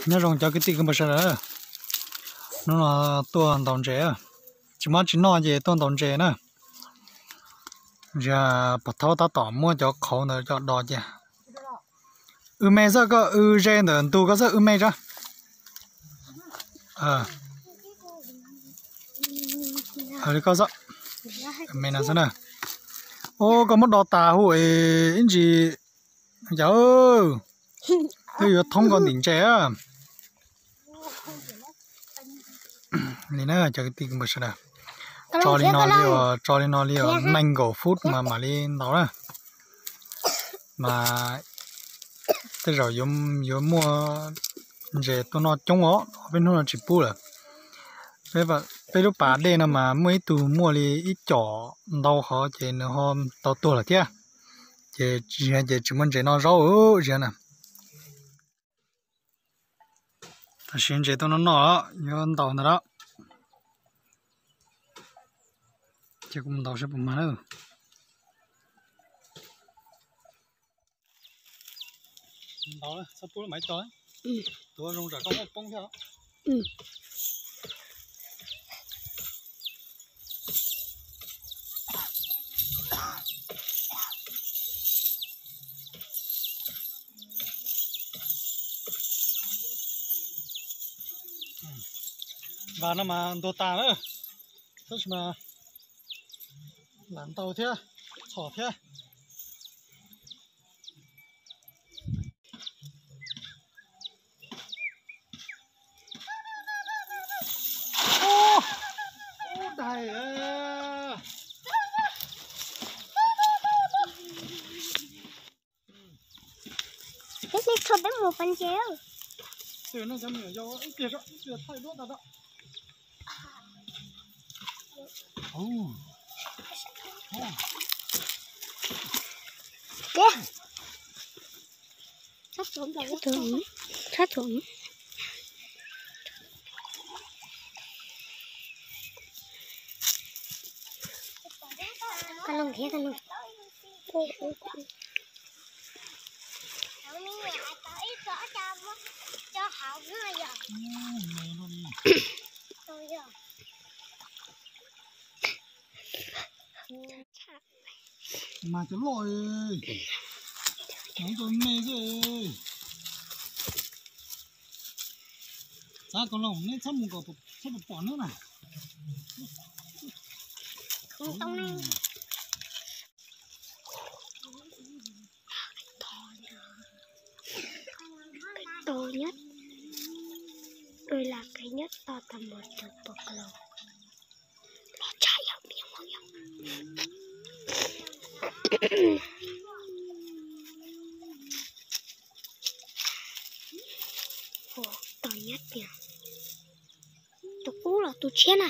Nyob zoo cov kwv tij kwv npawg sawv daws, hnub no tuaj ntaus ntses, tsis muaj tsis noj ces tuaj ntaus ntses na. Ziag pog thaub tab tom muab cov qhauv ntawd coj do cia. Wb me xwb, koj wb ze ntawm ntug koj xwb, wb me tso. Li koj xwb, me no xwb na. Ua koj muab do tas hu ib ntsis, yawg, twb yuav thoob koj ntim ntses. Li na cov kwv tij kwv npawg sawv daws, tso li no li, tso li no li nees nkaum fub mas mam li ntaus na. Mas tej zaum yuav muaj ntses tuaj noj coob os, peb hnub no tsis pub lawm. Peb lub pas dej no mas muaj ib tug muaj li ib com ntau qhov ces nws ho tau tuag lawm thiab. Ces ziag ces tsis muaj ntses noj zaub ziag na. Tam sim ntses tuaj noj noj, yuav ntaus ntawd lawm. Ces kuv mus ntaus saib puas mag na. Ntaus, txhob pub lub mav co, tuav zoo tsam koj muab poob thiab. Vas no mas ntuag tas na, tab sis mas lam ntaus thiab, txhom thiab. Ub, daig. Peb tso peb mus pab ntses. Mas cov loj, cov me xwb. Txav kaus loos neb txhob mus kom txhob pom pom neb na. Qis to, qis nyab to tag npaum tus pom kaus loos. Los tshaj yog peb yog hmoob yog. Tos nyab tiag. Tus qub los tus tshiab na.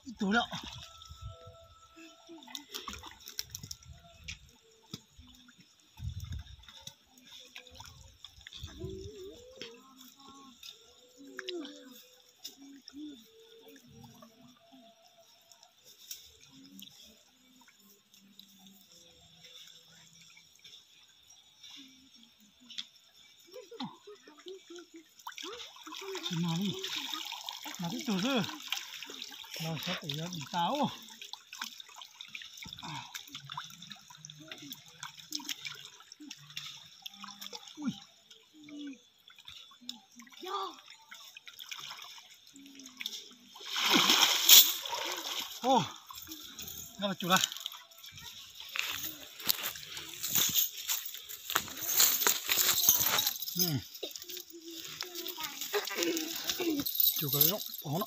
Ib tug lawm. Tsis mag li, mag tib tug xwb, los xyov tes yuav dim tas ub. Ub, nyob los cus lawm. Cus kom zoo hov no.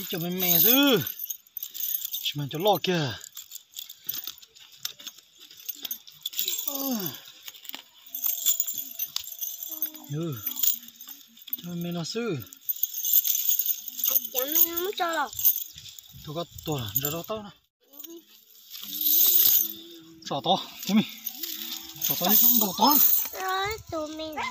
Ib co me me xwb, tsis mag cov loj kiag. Me no xwb. Tus koj tuag nrog rau taub na. Tsom tod tus me. Tus me no.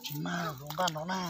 Tsis mag los zoo npaj no na.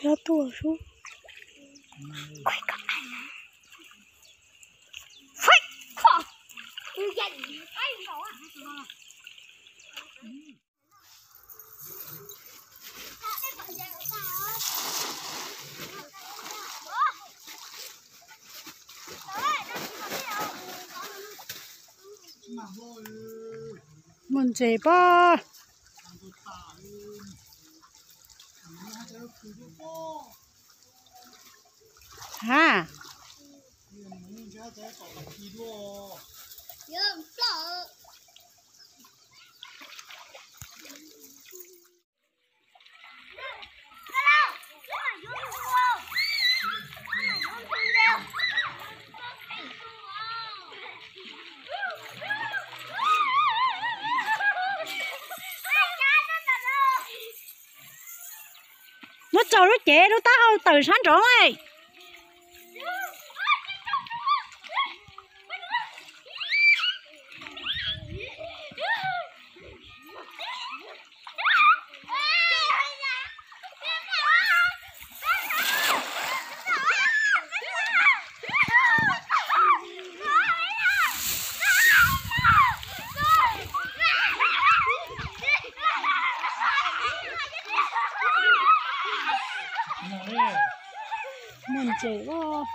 Xav tuaj sub. Muaj ntses pob. Ha. Muab tsaus lub cev lub taub hau tawm sab nraud lawm. Muaj ntses loj.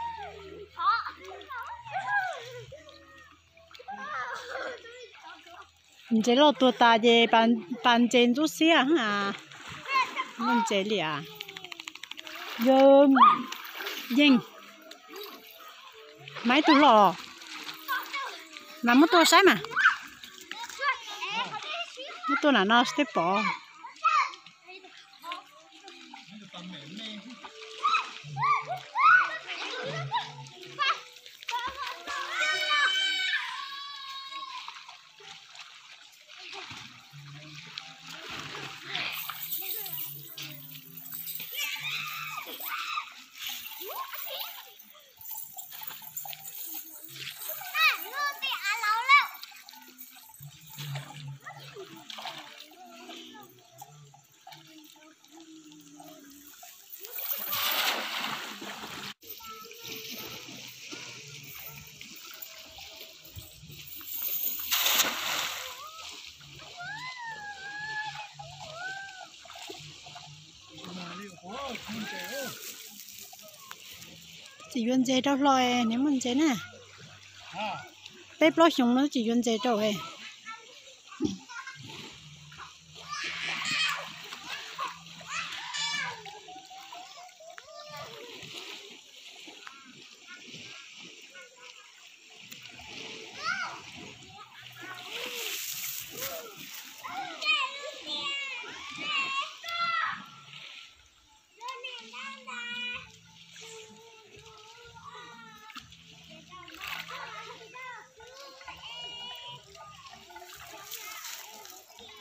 Ntses loj tuag tas ces pas ntses ntxub xiab. Muaj ntses li as. Yog yeej. Mas ib tug loj. Mas muab tuaj saib mas. Muab tuaj nram no thiaj pom. Tsis yuav ntses rau hlo, nws muaj ntses na. Peb plaub xyoo no tsis yuav ntses rau.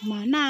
Mas na.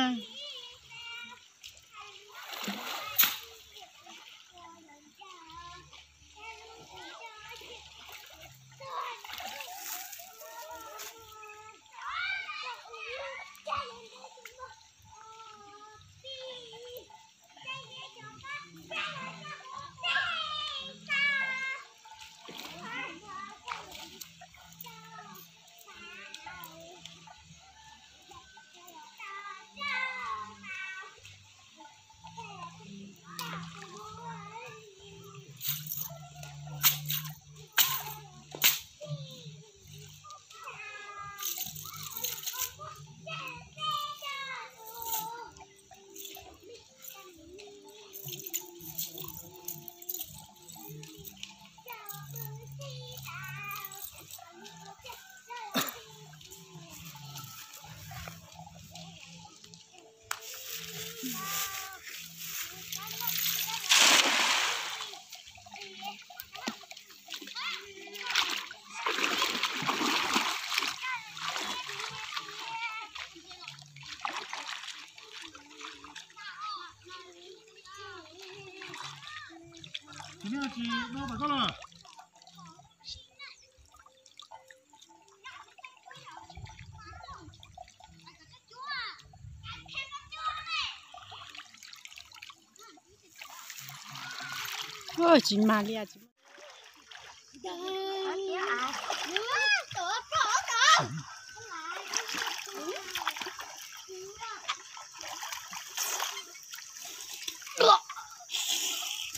Tsis mag li.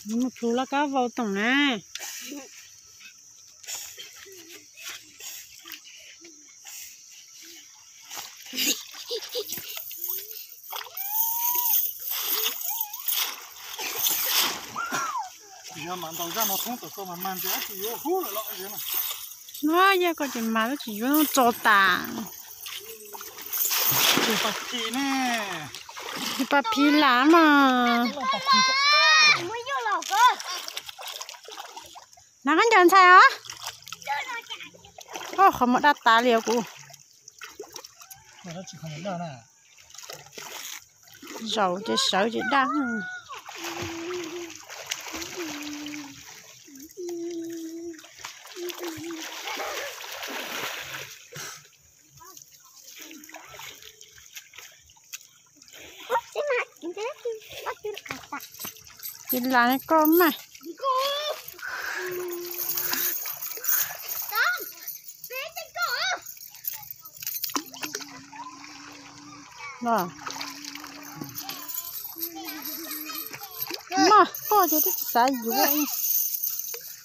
Mus plhus laj kab vau toom na. Yog mas ntaus zaj no thoob tom koj mas mag ntsis dab tsi yuav hub lawm los. No yog koj tsis mag tab sis yuav tso tas. Tus pas phis ne. Tus pas phis lam mas. Nag khaub ncaws ntxhais os. Qhov muag daj tas li os kuv. Zaum ces sawv ces daj. Ces lam koj mas. Maj poj ces twb tsis xav yuav,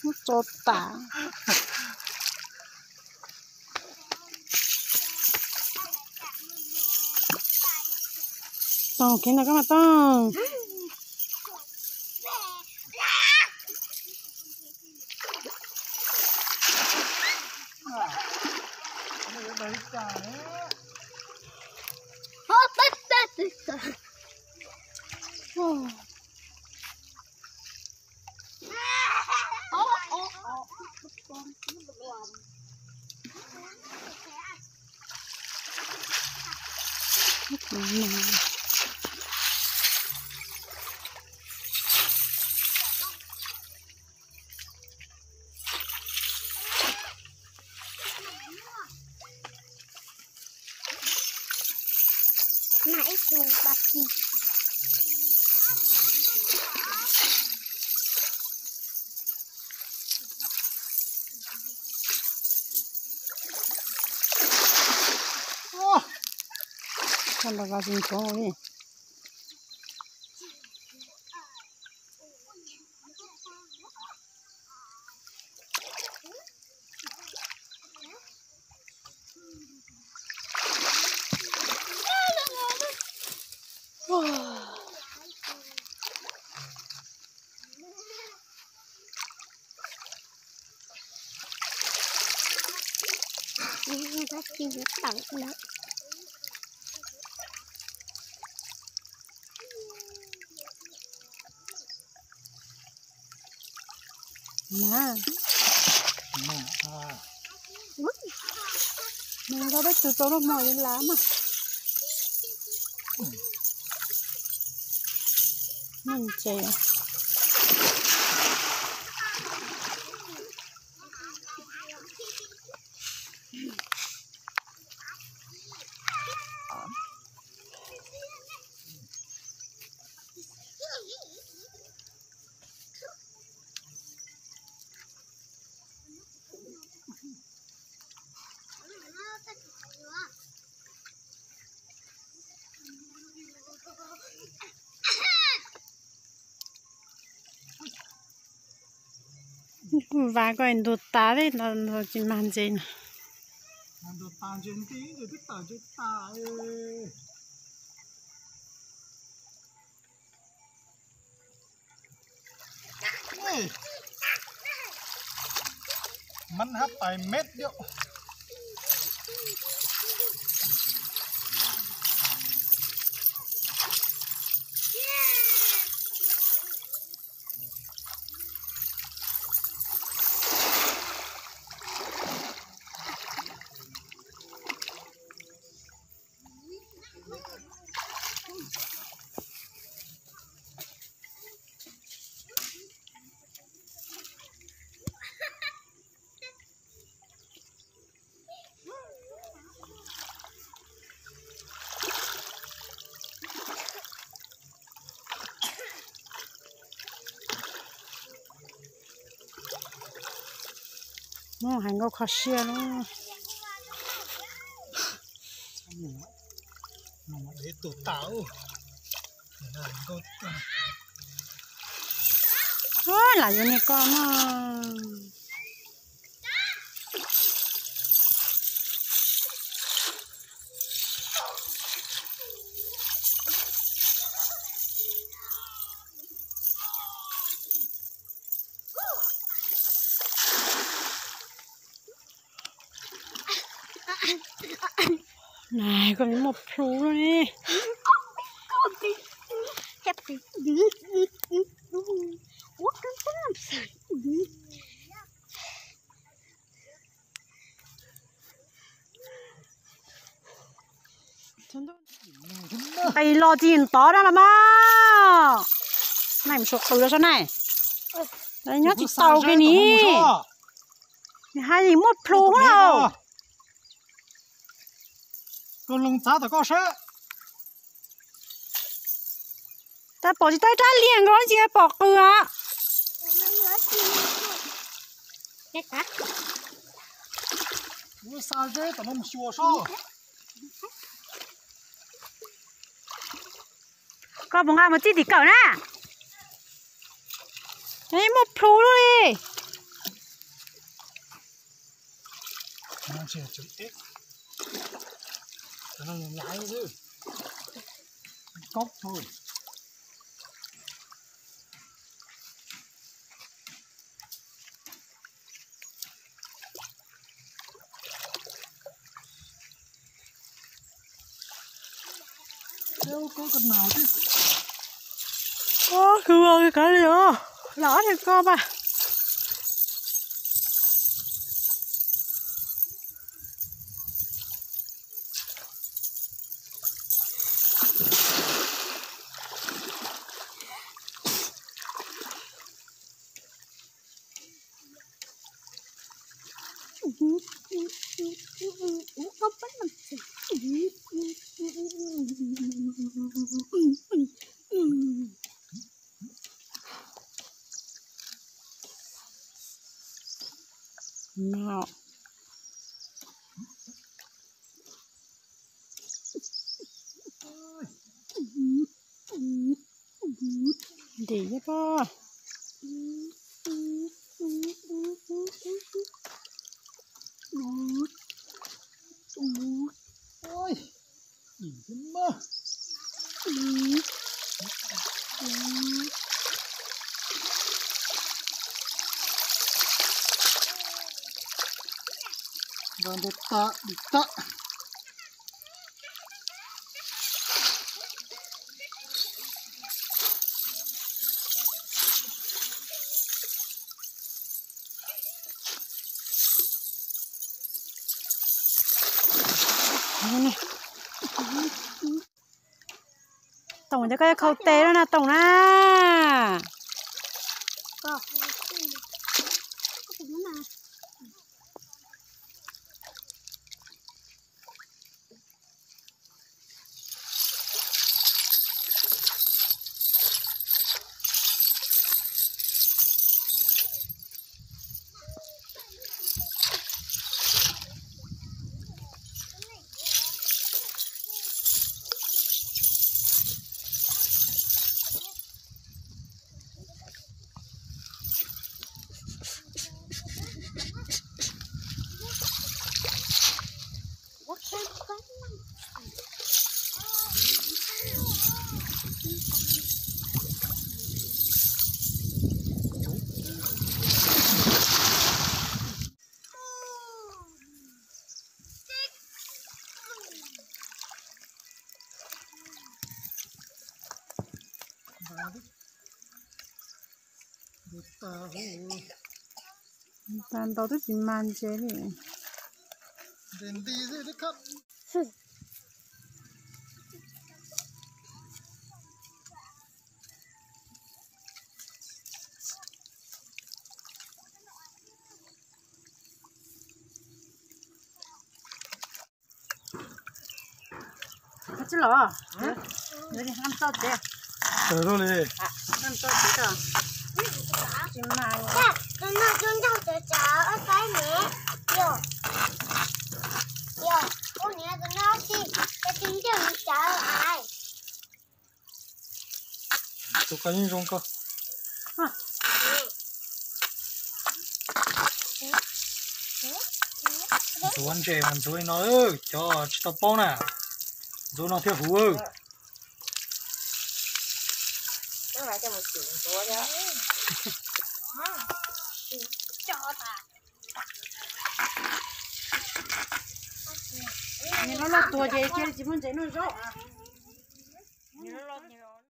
muab tso tas. Toog, kev no koj mas toog. Mas ib tug pas phis. Koj nrog koj tsis ntshov li. Mas, mas nkauj peb tug tau lub hmo yuav lav mas. Nce. Kuv vas koj ntug tas thiab no, tsis mag ntses na. Mab hab pais meb yom. Hais nkauj kho siab lub. Lam yuav niag koj no. Nais, koj muaj plhu ne. Nqis los tsis tod dab los mas. Nais mus suav qws los sab nais. Nyob tsis tau kiag ni. Nws hais muaj plhu na. Koj loo txav tom koj seb. Tau pom tsis tau ib rab liag nkaus tsis pom qws os. Xa zeb tom no mus xyuas seb. Koj puas nqa mus txij tim kawm na? Muaj plhu lub li. Ua, khwv ua kav liam os, lam ob niag ko pas. Ntim thiab pob. Nqa nta ta dim ta. Toom, cov koj khau tes lawm na Toom na. Tag ntau twb tsis mag ntses li. Tsis los, txog tsev, txog tsev os. Tus no cov nraug cawv cawv ob saib ne. Yog, yog, ub niam tus no tsis, cov tsis ncaj cawv ai. Tus koj yeej zoo koj. Ntxuav ntses mas ntxuav li no, cov tsis tau paub na. Ntxuav no thiaj huv. Nws loj loj tuag ces cia li tsis muaj ntses noj zaub.